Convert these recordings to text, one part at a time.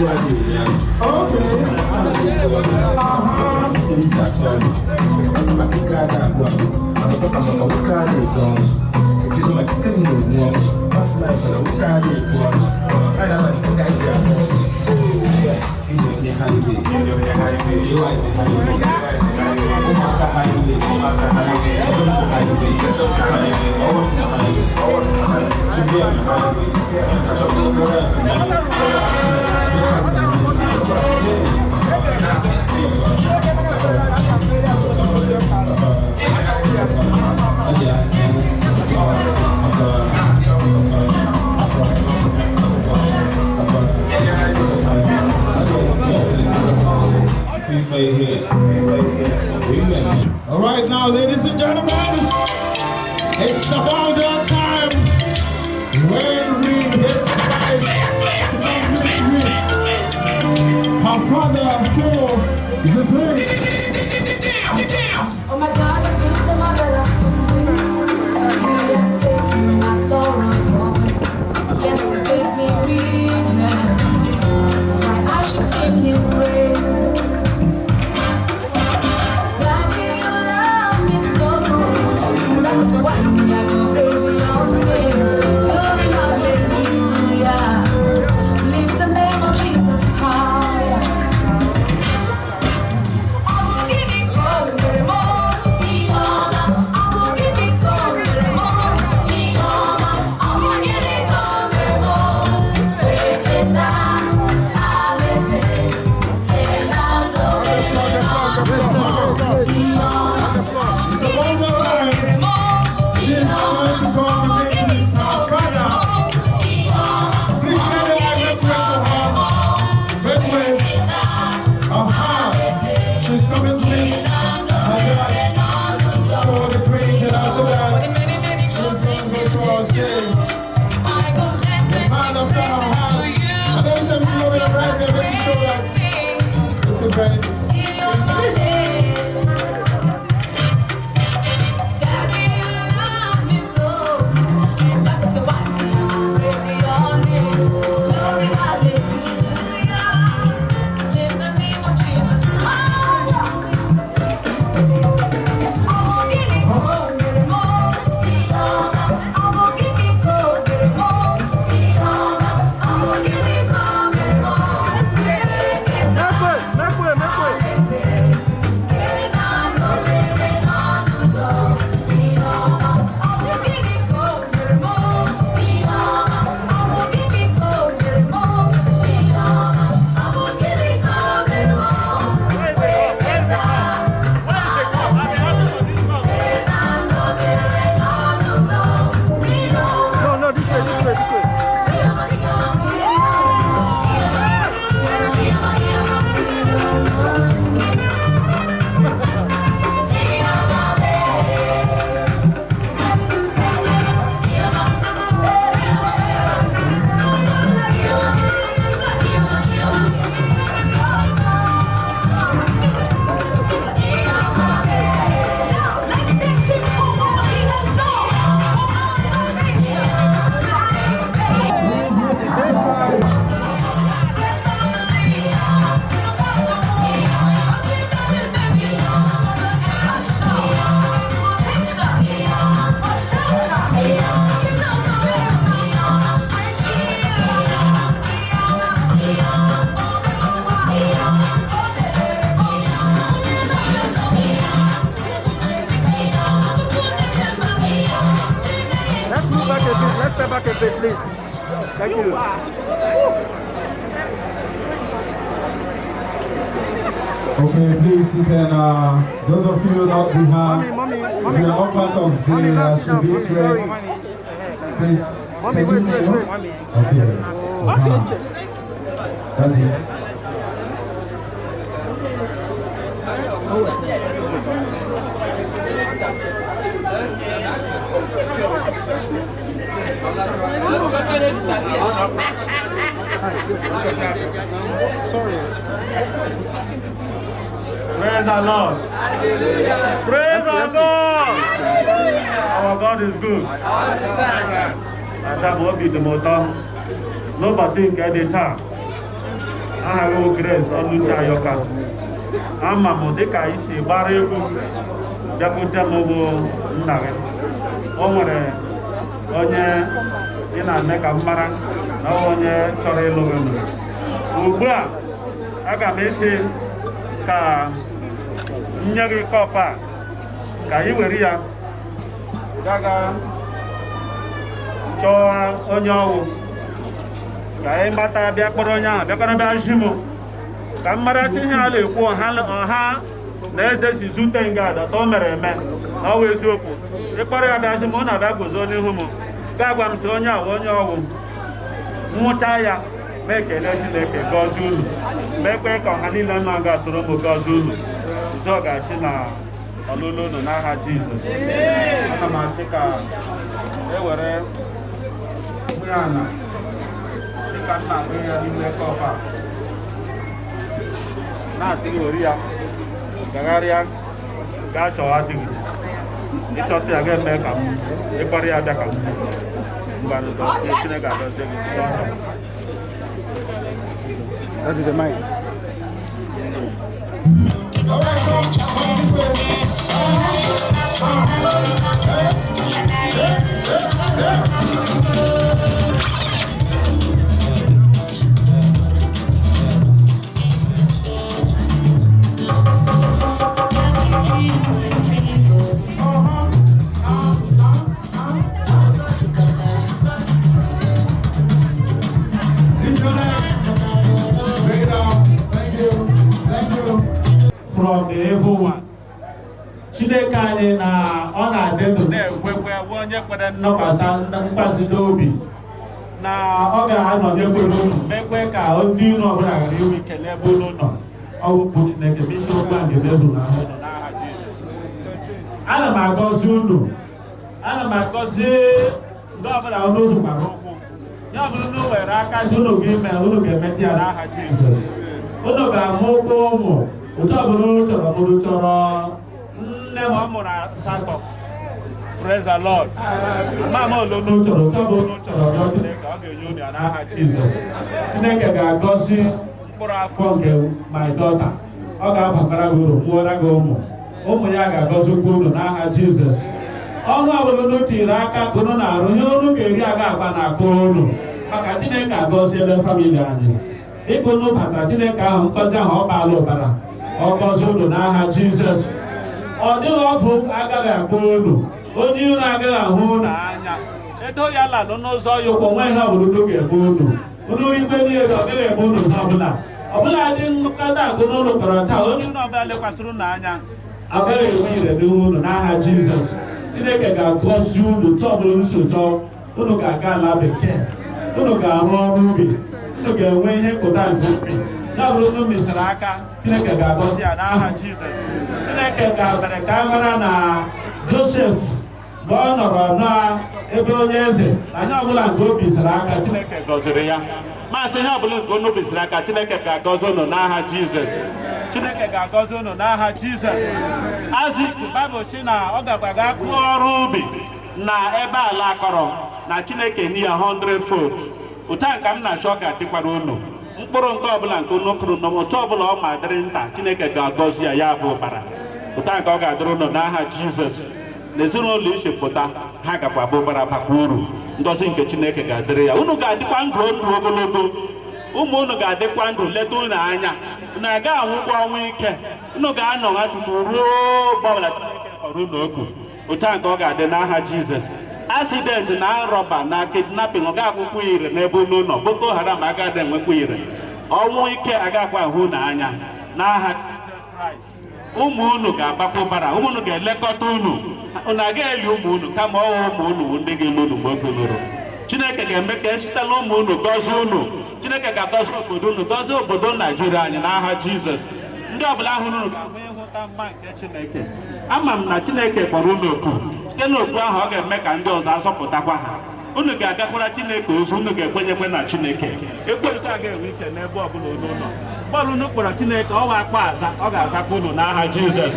Okay. All right, now, ladies and gentlemen, it's about that time when we get prize to complete with her father for the break. Oh my God, it's been so my life to me. He has taken my sorrows away. Yes, he gave me reasons why I should sing his praises. Daddy, you love me so. That's why I go crazy on him. Glory, hallelujah. Lift the name of Jesus higher. It's about that time. She's going to come and meet with her father. Please let her make way for her. Make way. Aha. She's coming to meet her dad for the drink, and after that, she's going to go to our stage. The man after her heart. And then some people in right there making sure that this event is lit. Daddy, you love me so, and that's why I praise your name. Glory, hallelujah. Lift the name of Jesus higher. Make way, make way, make way. No, no, this way, this way, this way. Let's move back a bit. Let's step back a bit, please. Thank you. Okay, please, you can, those of you not behind, Mommy, mommy, if mommy. you are not part of the Mommy, let's sit down. Shebi Mommy, train, sorry. please, Mommy, can you wait, wait, kneel? wait. Okay. That's it. Praise the Lord. Praise the MC. Lord. Our God is good. Ada bụ obi dị m ụtọ n'ụbọchị nke dị taa. Aha gị bụ Grace Ọlụchi Ayọka. Ama m dịka i si gbara egwu bịakwute m bụ nna gị. O nwere onye ị na-eme ka m mara na ọ onye chọrọ ịlụ gị. Ugbu a, aga m esi ka m nye gị cup a ka ị were ya gaga chọọ onye ọwụ, ka ị mata, bịa kpọrọ onye ahụ bịakọrọ bịa ji m ka m mara sị ihe a na-ekwu ọha ọha na eze si zute nga adọta o mere eme na ọ wụ eziokwu. Ịkpọrọ ya bịa sị m, ọ na-abịa guzo n'ihu m, gaa gwa m sị onye a wụ onye ọwụ. Nwụcha ya ma ekele Chineke, gọzie unu, mekwe ka ọha niile nọ ga soro m gọzie unu. Udo ga-achị na ọlụlụ unu n'aha Jizọs. Ana m asị ka e were mmiri ana dịka m na-akpụ ya n'ime cup a, na-asị gị were ya gagharịa gaa chọwa di gị. Ịchọta ya ga-eme ka m ịkpọrọ ya bịa ka m ngwanụ gọzie. Chineke agọzie gị. That is the mic. All right, come, come this way. Hey, hey, hey. Uh-huh. Ah, ah, ah. This your next. Bring it up. Thank you. Thank you. From the evil one. Chineke anyị na ọ na-adị ndụ na-ekwekwe bụ onye kwere nnọkwasa mkpasị n'obi na ọ ga-anọnyekwere unu, mekwe ka ndị iro ọbụla ghara inwe ike n'ebe unu nọ. Ọ bụ Chineke bụ isiokwu a ga-emezu n'ahụ unu n'aha Jizọs. Ana m agọzi unu, ana m agọzi ndị ọbụla unu zụkwara ụkwụ ya. Ọbụla unu were aka si unu ga-eme, unu ga-emeta ya n'aha Jizọs. Unu ga-amụ ụkwụ ụmụ otu ọbụla unu chọrọ. Unu chọrọ nne ma ọ mụrụ asatọ. Praise the Lord. Mama ole unu chọrọ, otu ọbụla unu chọrọ, rịọ Chineke, ọ ga-enye unu ya n'aha Jizọs. Chineke ga-agọzi mkpụrụ afọ nke my daughter. Ọ ga-abakwara gị uru, mụọra gị ụmụ. Ụmụ ya ga-agọzikwa unu n'aha Jizọs. Ọrụ ọbụla unu tiri aka ka unu na-arụ, ihe unu ga-eri aga agba na aka unu, maka Chineke agọziela family anyị. Dịka unu batara, Chineke ahụ ngọzi ahụ ọ baala ụbara, ọ gọzie unu n'aha Jizọs. Ọ dịghị ọgwụ agaghị akpọ unu, onye iro agaghị ahụ unu anya. Edo ya lalụ n'ụzọ ya ụkwụ nwa ihe ọbụla unu ga-eme unu. Unu ikpe niile, ọ gaghị eme unu ihe ọbụla. Ọbụla dị nnukwu akụ n'ụlọ kọrọ taa, onye unu ọbụla lekwasịrị unu anya agaghị enwe ire n'ihu unu n'aha Jizọs. Chineke ga-agọzi unu chọọ ọbụla unu so chọọ. Unu ga-aga ala bekee, unu ga-arụ ọrụ ubi, unu ga-enwe ihe nkụta nke ubi ya. Bụrụ unu mesịrị aka, Chineke ga-agọzi ya n'aha Jizọs. Chineke ga-mere ka a mara na Josef, mgbe ọ nọrọ n'ebe onye eze, na ihe ọbụla nke o bisiri aka, Chineke gọziri ya. Masị ihe ọbụla nke unu bisiri aka, Chineke ga-agọzi unu n'aha Jizọs. Chineke ga-agọzi unu n'aha Jizọs. Azị Baịbụl si na ọ gakwa ga kụọ ọrụ ubi na ebe ala akọrọ na Chineke nye ya 100 fold. Otu a ka m na-achọ ka dịkwara unu. Mkpụrụ nke ọbụla nke unu kụrụ n'otu ọbụla ọ ma dịrị nta, Chineke ga-agọzi ya, ya bụ ụbara. Otu a ka ọ ga-adịrị unu n'aha Jizọs. N'ezinụlọ isi pụta, ha gakwa bụ ụbara, bakwa uru. Ngọzi nke Chineke ga-adịrị ya. Unu ga-adịkwa ndụ ndụ ogologo, ụmụ unu ga-adịkwa ndụ leta unu anya. Unu aga anwụkwa ọnwụ ike. Unu ga-anọ ha tutu ruo mgbe ọbụla Chineke kpọrọ unu oku. Otu a ka ọ ga-adị n'aha Jizọs. Accident na rọba na kidnapping, ọ ga-akwụkwọ ire n'ebe unu nọ. Boko Haram agaghị enwekwa ire. Ọnwụ ike agakwa ahụ unu anya n'aha Jizọs Kraịst. Ụmụ unu ga-agbakwa ụbara, ụmụ unu ga-elekọta unu. Unu agaghị eli ụmụ unu, kama ọwụ ụmụ unu bụ ndị ga-elu unu mgbe oge ruru. Chineke ga-eme ka esitela ụmụ unu gọzie unu. Chineke ga-agọzi obodo unu, gọzie obodo Naijiria anyị n'aha Jizọs. Ndị ọbụla hụrụ unu ga-ahụ ịhụta mma nke Chineke. Ama m na Chineke kpọrọ unu oku. Site n'oku ahụ, ọ ga-eme ka ndị ọzọ azọpụtakwa ha. Unu ga-agakwara Chineke ozi, unu ga-ekwenyekwe na Chineke. Ekwensu agaghị enwe ike n'ebe ọbụla unu nọ. Bọọlụ unu kpọrọ Chineke, ọ wa akpọ aza, ọ ga-azakwa unu n'aha Jizọs.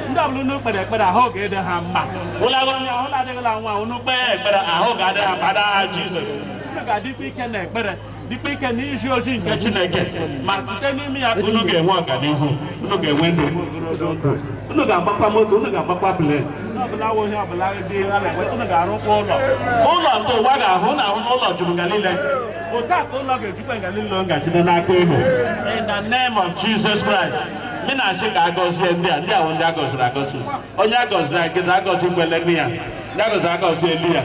Ndị ọbụla unu kpere ekpere, ahụ ga-ede ha mma. Ụlọ onye ahụ na-adịghịla nwa, unu kpee ekpere, ahụ ga-adị ha mma n'aha Jizọs. Unu ga-adịkwa ike na ekpere. Dịkwa ike n'iji ozi nke Chineke, ma site n'ime ya ka unu ga-enwe ọganihu, unu ga-enwe ndụ ogologo ndụ, unu ga-agbakwa moto, unu ga-agbakwa plane, ọbụla wụ ihe ọbụla dị a na-enwe, unu ga-arụkwa ụlọ, ụlọ nke ụwa ga-ahụ na ahụ n'ụlọ juru nga niile. Otu a ka ụlọ ga-ejukwa nga niile ọ ga-site n'aka unu, in the name of Jesus Christ. Ndị na-asị ka a gọzie ndị a, ndị ahụ ndị a gọziri agọzi, onye a gọziri agọzi agọzikwele nne ya, ndị a gọziri agọzi elu ya.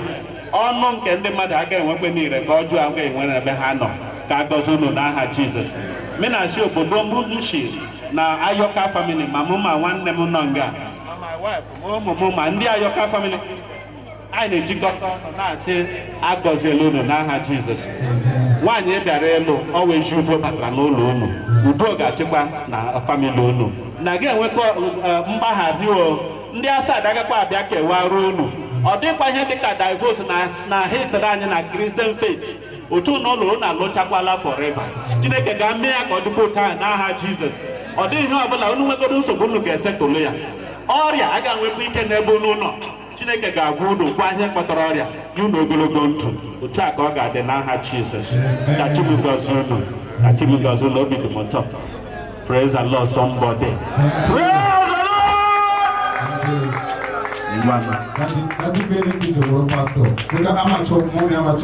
Ọnụ nke ndị mmadụ aga enwekwe niile ka ọjọọ aga enwe n'ebe ha nọ. Ka a gọzie unu n'aha Jizọs. Mi na-asị obodo m si na Ayoka family, ma mụ ma nwanne m nọ nga, ma my wife, ma ụmụ m, ma ndị Ayoka family, anyị na-ejikọta ọnụ na-asị agọziela unu n'aha Jizọs. Nwaanyị bịara ịlụ ọwa ezi udo batara n'ụlọ unu, udo ga-achịkwa na family unu, na gị enwekwa mgbaghara o. Ndị asaa agakwa abịa kewara unu. Ọ dịkwa ihe dịka divorce na history anyị na Christian faith. Otu na ụlọ unu alụchakwala forever. Chineke ga-eme ya ka ọ dịkwa otu ahụ n'aha Jizọs. Ọ dịghị ihe ọbụla unu nwegodo nsogbu, unu ga-esetụlụ ya. Ọrịa aga nwekwa ike n'ebe unu nọ. Chineke ga-agwa unu gwa ihe kpatara ọrịa nye unu ogologo ndụ. Otu a ka ọ ga-adị n'aha Jizọs. Ka Chukwu gọzie unu, ka Chukwu gọzie unu. Obi dị m ụtọ. Praise the Lord, somebody. Praise the Lord. Ngwanụ. Daddy, Daddy, Benny, Pastor. Amacho, Mommy Amacho.